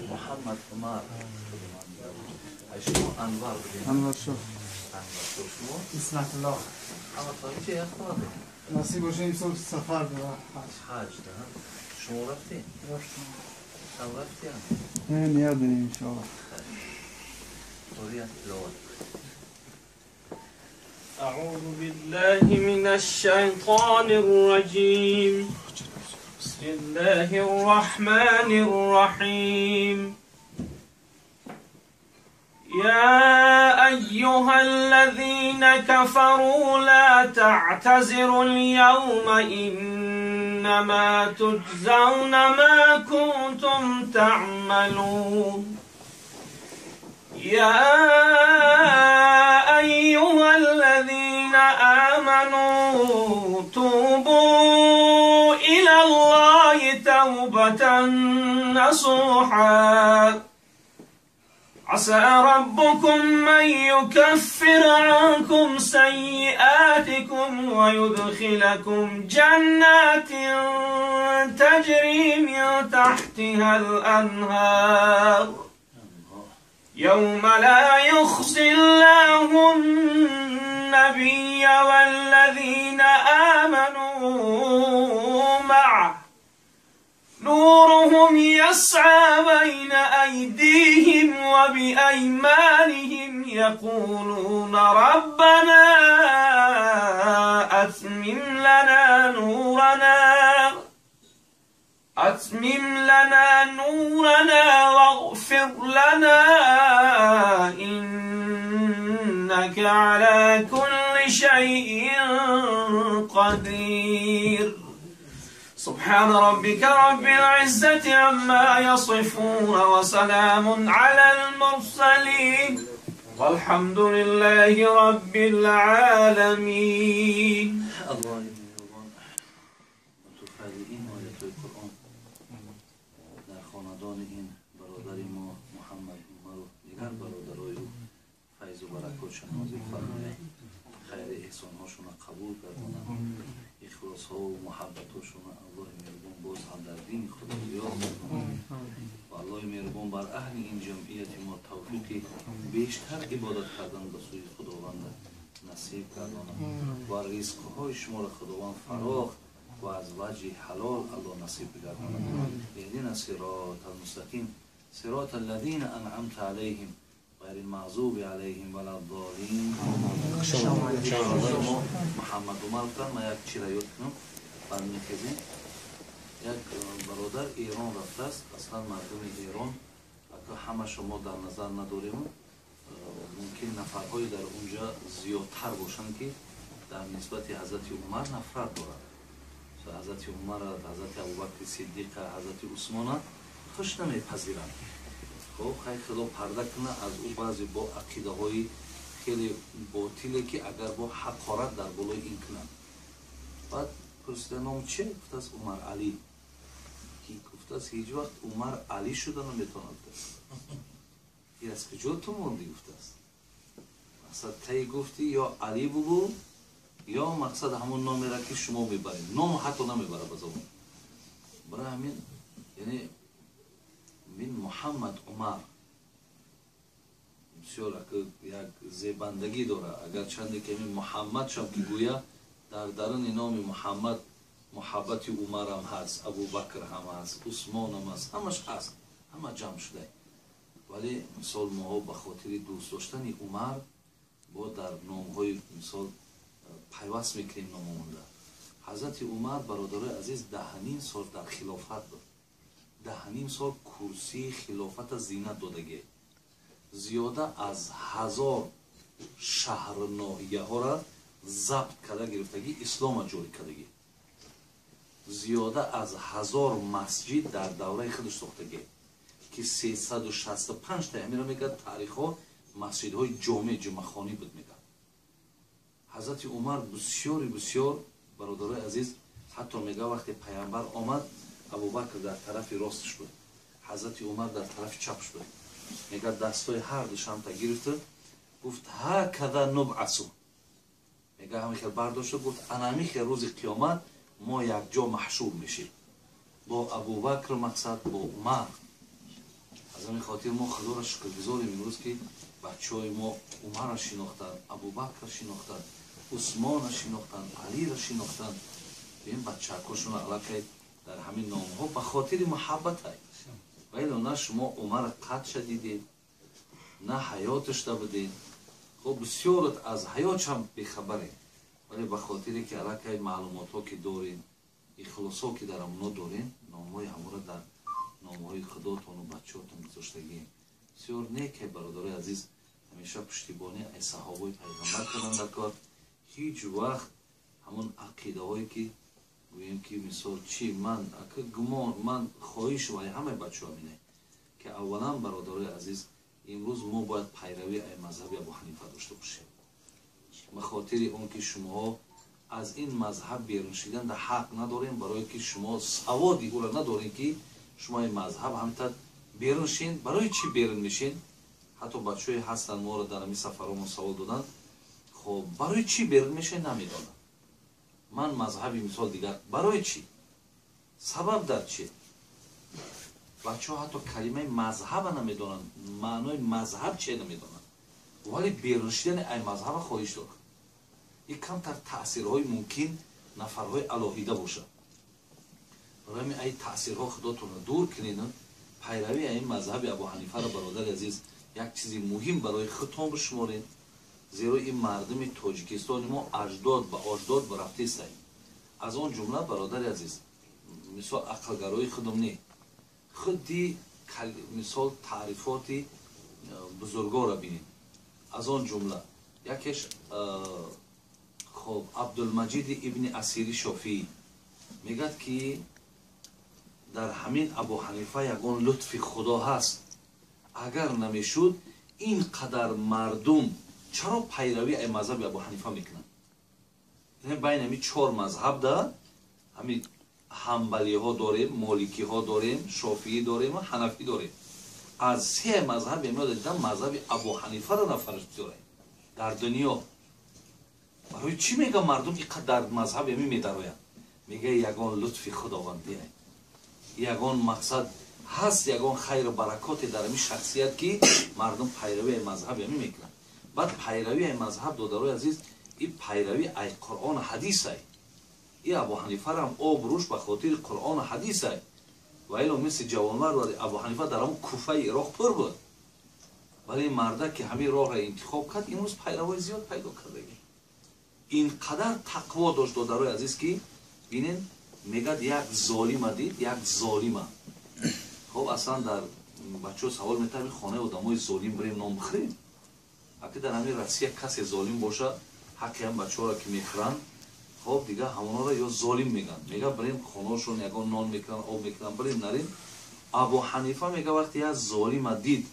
محمد عمر. شنو انوار؟ انوار شو؟ انوار شو؟ اسمة الله. نصیب باشه امسال سفر برم حج. حج نه؟ شما رفتی؟ رفتم. هم رفتی هم؟ نه نیاد داریم انشاءالله. أعوذ بالله من الشيطان الرجيم. بسم الله الرحمن الرحيم. يا أيها الذين كفروا لا تعتذروا اليوم إنما تجزون ما كنتم تعملون. يا أيها الذين آمنوا توبوا إلى الله توبة نصوحا. عسى ربكم أن يكفر عنكم سيئاتكم ويدخلكم جنات تجري من تحتها الأنهار يوم لا يخزي الله النبي والذين آمنوا معه نورهم يسعى بين أيديهم وبأيمانهم يقولون ربنا أتمم لنا نورنا واغفر لنا إنك على كل شيء قدير. سبحان ربك رب العزة عما يصفون وسلام على المرسلين والحمد لله رب العالمين. الله این آیت قرآن در خاندان این برادر ما محمد عمر و دیگر برادرای او فیض و برکات نازل فرماید، خیر احسانهاشون قبول گرداند، اخلاص ها و محبت هاشون الله مهربان باز هم در دین خدا زیاد گرداند و الله مهربان بر اهل این جمعیت ما توفیق بیشتر عبادت کردن به سوی خداوند نصیب گرداند و رزق های شما را خداوند فراخ و از وجه حلال الله نصیب بگرداند. اهدنا صراط المستقیم صراط الذین انعمت علیهم غیر المغضوب علیهم ولا الضالین. محمد عمر گفتن من یک چی را یاد کنم برمیخیزیم. یک برادر ایران رفته است. اصلا مردم ایران همه شما در نظر نداریم، ممکن نفرهای در اونجا زیادتر باشند که در نسبت حضرت عمر نفرت دارند. حضرت عمر، حضرت ابوبکر صدیق، حضرت عثمان خوش نمیپذیرند. خب خیر خدا پرده کنه از او بعضی با عقیده های خیلی باطله که اگر با حقارت در بالای این کنند. بعد پرسیده نام چه؟ گفت است عمر علی. که گفت است هیچ وقت عمر علی شده نمیتواند. این از کجا تو موندی؟ گفت است مقصد تی گفتی یا علی بگو یا مقصد همون نامی را که شما میبرید، نام حتی نمیبره به زبان. برای همین یعنی من محمد عمر بسیار یک زیبندگی داره. اگر چندی که من محمد شم که گویا در درون نام محمد محبت عمر هم هست، ابوبکر هم هست، عثمان هم هست، همش هست، همه جمع شده. ولی مثال ما به خاطر دوست داشتن عمر با در نامهای مثال پیوست میکنیم ناممونده. حضرت عمر برادرای عزیز 10.5 سال در خلافت بود. 10.5 سال کرسی خلافت زینت دادگی. زیاده از 1000 شهر ناحیه ها را забт карда гирифтагӣ, ислома ҷорӣ кардагӣ. Зиёда аз 1000 масҷид дар давраи худаш сохтагӣ, ки 365 та ҳамиро мегӯяд таърихҳо масҷидҳои ҷомеъ ҷумъахонӣ буд мегӯяд. Ҳазрати Умар бисёри бисёр бародарои азиз, ҳатто мегӯяд вақте пайғамбар омад, Абубакр дар тарафи росташ буд, Ҳазрати Умар дар тарафи чапш буд. Мегӯяд дастҳои ҳар душамта гирифта гуфт ҳакада нубъасу. Мегӯяд ҳамин хел бардошта гуфт анами хел рӯзи қиёмат мо якҷо маҳшур мешем бо Абубакр, мақсад бо Умар. Аз ҳамин хотир мо Худоро шукргузорем имрӯз, ки бачаҳои мо Умарро шинохтанд, Абубакрро шинохтанд, Усмонро шинохтанд, Алиро шинохтанд. Ин бачаҳакошонро аллакай дар ҳамин номҳо ба хотири муҳаббатай. Вале на шумо Умарро қадша дидед, на ҳаёташда будед. Хоб бисёрат аз ҳаётшам бехабарем, вале ба хотире ки аллакай маълумотҳо ки дорем, ихлосҳо ки дар ҳамоно дорем, номҳои ҳаморо дар номҳои худотону бачаҳотон гузоштагием. Бисёр некай бародарои азиз, ҳамеша пуштибонӣ ай саҳобои пайғамбар кардан дар кор. Ҳеҷ вақт ҳамон ақидаҳое ки гӯем ки мисол чи ман ака гумон, ман хоҳиш вай ҳамаи бачаҳо минай ки аввалан бародарои азиз, имрӯз мо бояд пайравӣ ай мазҳаби Абу Ҳанифа дошта бошем. Ба хотири он ки шумоҳо аз ин мазҳаб берун шидан дар ҳақ надорем, барое ки шумо саводи ӯро надорем ки шумо ин мазҳаб ҳамта берун шин. Барои чӣ берун мешин? Ҳатто бачаҳое ҳастанд моро дар ҳамин сафарҳомо савол доданд, хоб барои чӣ берун мешин намедонам. Ман мазҳаби мисол дигар барои чӣ? Сабаб дар чӣ? Бачаҳо ҳатто калимаи мазҳаба намедонанд, маънои мазҳаб че намедонанд, вале берун шидани ай мазҳаба хоҳиш доранд. Ин камтар таъсирҳои мумкин нафарҳои алоҳида бошад. Барои ҳамин ай таъсирҳо худотонро дур кунед. Пайравӣ ай мазҳаби Абу Ҳанифаро бародари азиз як чизи муҳим барои худтон бишуморед, зеро ин мардуми Тоҷикистони мо аҷдод ба аҷдод рафтестай. Аз он ҷумла бародари азиз, мисол ақлгарои худум не, худи мисол таърифоти бузургоро бинед. Аз он ҷумла якеш хоб Абдулмаҷиди ибни Асири Шофиӣ мегӯяд ки дар ҳамин Абу Ҳанифа ягон лутфи Худо ҳаст. Агар намешуд ин қадар мардум чаро пайравӣ ай мазҳаби Абу Ҳанифа мекунанд? Байни ҳамин чор мазҳаб да ҳамин ҳамбалиҳо дорем, моликиҳо дорем, шофиӣ дорем ва ҳанафӣ дорем. Аз се мазҳаб меояд дидам мазҳаби Абу Ҳанифаро нафараш бисёрай дар дунё. Барои чӣ мегӯям мардум ин қадар мазҳаби ҳамин медароянд? Мегӯяд ягон лутфи Худовандӣ, ягон мақсад ҳаст, ягон хайру баракоте дар ҳамин шахсият ки мардум пайравии мазҳаби ҳамин мекунанд. Баъд пайравии мазҳаб додарои азиз, ин пайравӣ ай Қуръону ҳадисай. И Абу Ҳанифарам обрӯш ба хотири Қуръону ҳадисай. Ва ило мисли ҷавонмард Абу Ҳанифа дар ҳамон Куфаи Ироқ пур буд, вале ин мардак ки ҳамин роҳро интихоб кард, имрӯз пайравои зиёд пайдо кардагӣ. Ин қадар тақво дошт додарои азиз ки бинен мегӯяд як золима дид, як золима. Хоб аслан дар бачаҳо савол метавонем хонаи одамои золим бирем нон бихӯрем? Аки дар ҳамин Россия касе золим боша, ҳаққи ҳам бачаҳоро ки мехӯранд, хоб дигар ҳамонҳоро ё золим мегӯянд. Мегӯяд бирем хонаҳошон ягон нон мекунанд, об мекунанд, бирем нарем. Абу Ҳанифа мегӯяд вақте як золима дид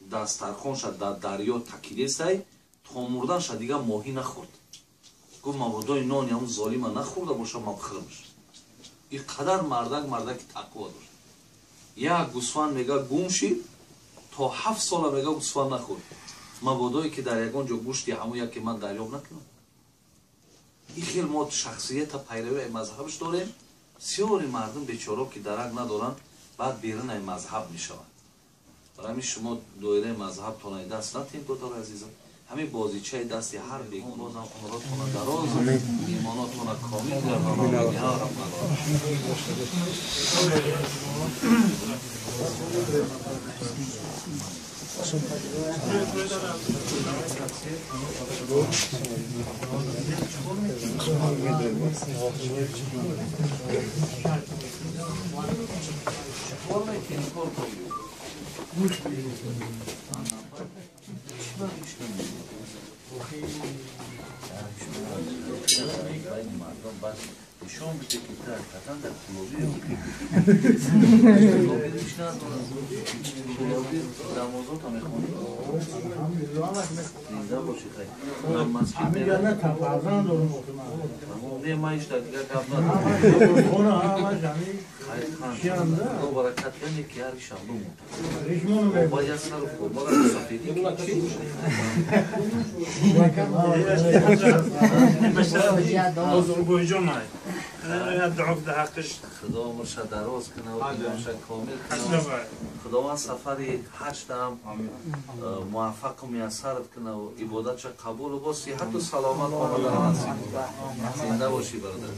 дастархонша дар дарё такидестай, то мурданша дигар моҳӣ нахӯрд. Гуфт мабодои нони ҳамон золима нахӯрда боша, ман бихӯрмаш. Ин қадар мардак мардаки тақво дошт. Як гӯсфанд мегӯяд гум шид, то 7 сола мегӯяд гӯсфанд нахӯрд. Мабодое ки дар ягон ҷо гӯшти ҳамон яке ман дарёб накунам. Ин хел мо шахсията пайравии мазҳабаш дорем. Бисёри мардум бечоро ки дарак надоранд, баъд берунаи мазҳаб мешаванд. Барои ҳамин шумо доираи мазҳабтон ай даст натиҳед, додарои азизам. Ҳамин бозичаи дасти ҳар бегон бозам умротона дароз, имонотона комил гардонад. Я Раббал Байни мардум бас нишон бите ки ту ҳақиқатан дар кулобӣ кулобӣ намозото мехонӣ. Зинда бошӣ. Хай, дар масҷид меравӣ? Не, ман ҳеҷ дар дигар гап надорам. Худо баракат кане ки ҳар шанбе мо бояд сару хурморо сафедӣ ки чӣ. Худо умрша дароз кунад, имонша комил кунад. Худованд сафари ҳаҷтам муваффақу муяссарат кунад, ибодатша қабулу бо сиҳату саломат омадан насиб. Зинда бошӣ, бародар.